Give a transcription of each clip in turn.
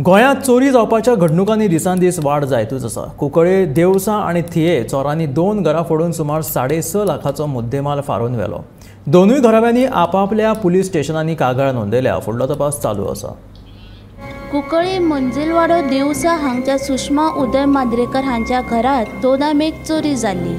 गोंयांत चोरी जावपाच्या घडणुकांनी दिसान दीस वाड जायतूच आसा. कुंकळे, देवसा आनी थिये चोरांनी 2 घरां फोडून सुमार 6.5 लाखाचो मुद्देमाल फारून व्हेलो. दोनूय घराब्यांनी आपापल्या पुलीस स्टेशनांनी कागाळ नोंदयल्या. फुडलो तपास चालू आसा. कुंकळे मंजिलवाडो देवसा हांगच्या सुषमा उदय मांद्रेकर हांच्या घरात 14 मेक चोरी जाल्ली.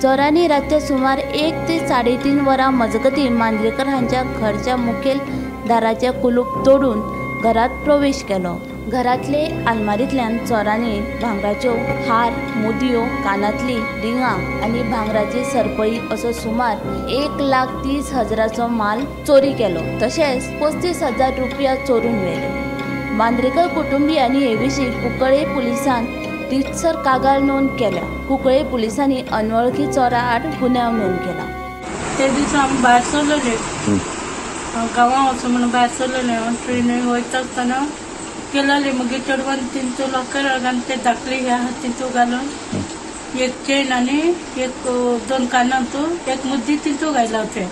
चोरांनी रातच्या सुमार 1 ते 3.5 वरां मजगतीं मांद्रेकर हांच्या घरच्या मुखेल दाराचें कुलूप तोडून घरात प्रवेश केलो. घरांतले आलमारींतल्यान चोरांनी भांगराच्यो हार, मुदयो, कानांतली रिंगां आनी भांगराची सरपळी असो सुमार 1,30,000चो माल चोरी केलो. तशेंच 35,000 रुपया चोरून व्हेले. मांद्रेकर कुटुंबियांनी हे विशीं कुंकळे पुलिसांत रितसर कागाळ नोंद केल्या. कुंकळे पुलिसांनी अनवळखी चोरा आड गुन्यांव नोंद केला. ते दिसा आमी भायर सरलेले, गांवां वचूं म्हणून भायर सरलेले. ट्रेनी वयता आसतना गेलेले मागीर चेडवान तिंचो लॉकर आनी ते धाकले हे आहा तितू घालून एक चेन आनी एक 2 कानांतू एक मुद्दी तितू घायला होते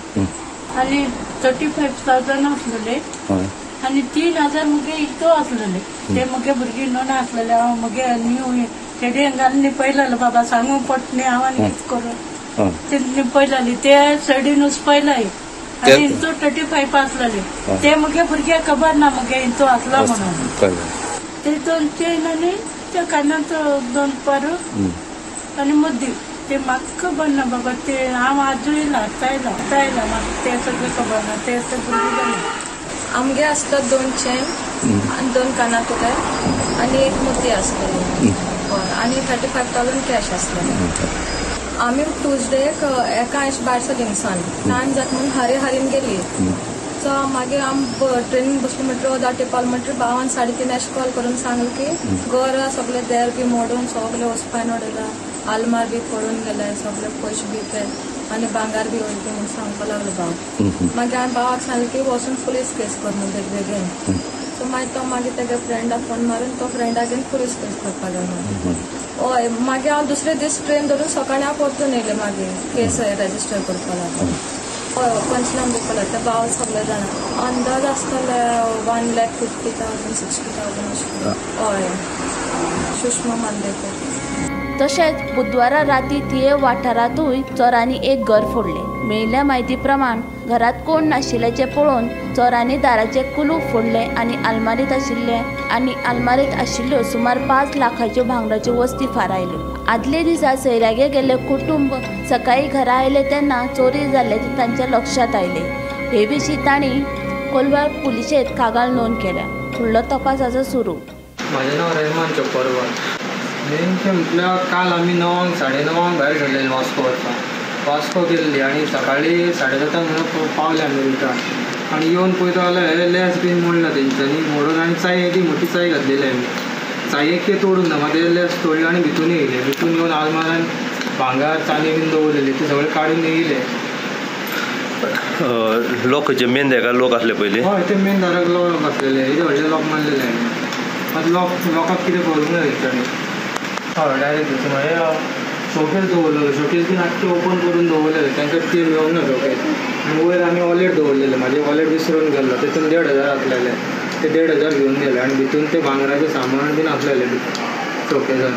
आनी 35,000 आसलेले आनी 3,000 मुगे इतो आसलेले. ते मुगे भुरगीं नोना आसलेले. हांव मुगे न्यू चेडयेन घालून निपयलेलो, बाबा सांगू पट न्ही हांव आनी कितें करूं ते निपयलेली. ते सायडीनूच पयलाय आनी इंचो 35 आसलेले. ते मुगे भुरग्याक खबर ना मुगे इंचो आसला म्हणून. ते 2 चेन आनी त्या कानांत 2 पारू आनी मुद्दी ते म्हाका खबर ना बाबा. ते हांव आजूय येयला आतां येयला आतां येयला म्हाका ते सगळें खबर ना. ते सगळें जालें. आमगे आसता 2 चेन आनी 2 कानांतले आनी एक मुद्दी आसलेली आनी 35,000 कॅश आसलेले. आमी ट्युजडेक एका भायर सरली इंसान टायम जाता म्हणून हरी हरीन गेली. सो मागीर आम ट्रेनीन बसली म्हणटकीर दाटे पावल म्हणटकीर भावान 3:30 अशें कॉल करून सांगलें की घर सगळे देर बी मोडून सगळे वचपान उडयला, आलमार बी फोडून गेले, सगळे पयशे बी ते आनी भांगार बी वयले म्हणून सांगपाक लागलो भाव. मागीर हांवें भावाक सांगलें की वचून पुलीस केस कर म्हणून बेगीन बेगीन. सो मागीर तो मागीर तेगे फ्रेंडाक फोन मारून तो फ्रेंडाक घेवन पुलीस केस करपाक गेलो. हय, मागीर हांव दुसरे दीस ट्रेन धरून सकाळीं हांव परतून येयलें. मागीर केस रजिस्टर करपाक लागलो. हय, पंचनाम दिवपाक लागलो. ते भाव सगळे जाणां अंदाज आसतले 1,50,000 60,000 अशें. हय, सुषमा मांद्रेकर. तशेंच बुधवारा राती थिये वाठारांतूय चोरांनी एक घर फोडलें. मेळिल्ल्या म्हायती प्रमाण घरांत कोण नाशिल्ल्याचें पळोवन चोरांनी दाराचें कुलूप फोडलें आनी आलमारींत आशिल्ल्यो सुमार 5 लाखाच्यो भांगराच्यो वस्ती फारायल्यो. आदले दिसा सैरागे गेल्ले कुटुंब सकाळीं घरा आयले तेन्ना चोरी जाल्ल्याचें तांच्या लक्षांत आयलें. हे विशीं तांणी कोलवाळ पुलिशेंत कागाळ नोंद केल्या. फुडलो तपास आसा सुरू. म्हाजें नांव रेहमान चोपरवाल. नेमकें म्हटल्यार काल आमी 9 साडे 9 भायर सरलेले वास्को वचपाक. वास्को गेल्ली आनी सकाळीं 7:30 म्हणून पावले आमी रिटर्न. आनी येवन पळयता जाल्यार हे लेस बीन मोडला तेंच्यांनी, मोडून आनी चाय येदी मोठी चाय घातलेली आमी. चायेक तोडून ना, मागीर लेस तोडली आनी भितून येयले. भितून येवन आलमारान भांगर चांदी बीन दवरलेली ते सगळे काडून येयले. लोक खंयचे मेन दाराक लोक आसले पयलीं? हय, ते मेन दाराक लोक आसलेले. येदे व्हडले लोक मारलेले आमी. मात लोकांक कितें करूंक ना तेंच्यांनी. हय, डायरेक्ट भितून मागीर शोकेस दवरलेलो. शोकेस बीन आख्खे ओपन करून दवरलेले, तांकां ते मेळूंक ना शोकेस. आनी वयर आमी वॉलेट दवरलेले. म्हाजें वॉलेट विसरून गेल्लो, तेतून 1,500 आसलेले. ते 1,500 घेवन गेले आनी भितून ते भांगराचें सामान बीन आसलेलें शोकेसान.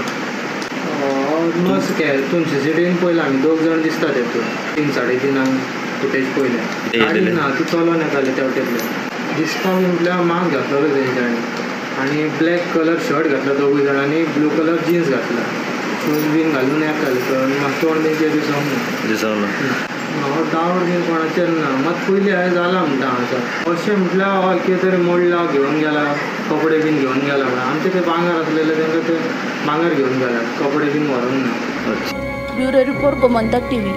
ऑलमोस्ट हितून सीसीटीव्हीन पळयलां आमी, 2 जाण दिसता तेतून. 3 साडे 3 फुटेज पळयल्या. आनी ना ती चलोन येताले त्या वटेंतल्यान दिसपाक म्हटल्यार मास्क घातलेलो तेंच्यांनी आनी ब्लॅक कलर शर्ट घातला दोगूय जाणांनी, ब्लू कलर जिन्स घातला, शूज बीन घालून येताले. म्हाका तोंड तेंचें दिसोंक ना. दिसोंक ना. हांव डावट बीन कोणाचेर ना. मात पयलीं हांवें जालां म्हणटा हांगासर अशें म्हटल्यार हय कितें तरी मोडला, घेवन गेला, कपडे बीन घेवन गेला म्हणून. आमचे ते भांगर आसलेले तांकां ते भांगर घेवन गेला, कपडे बीन व्हरूंक ना. Bureau report, Gomantak TV.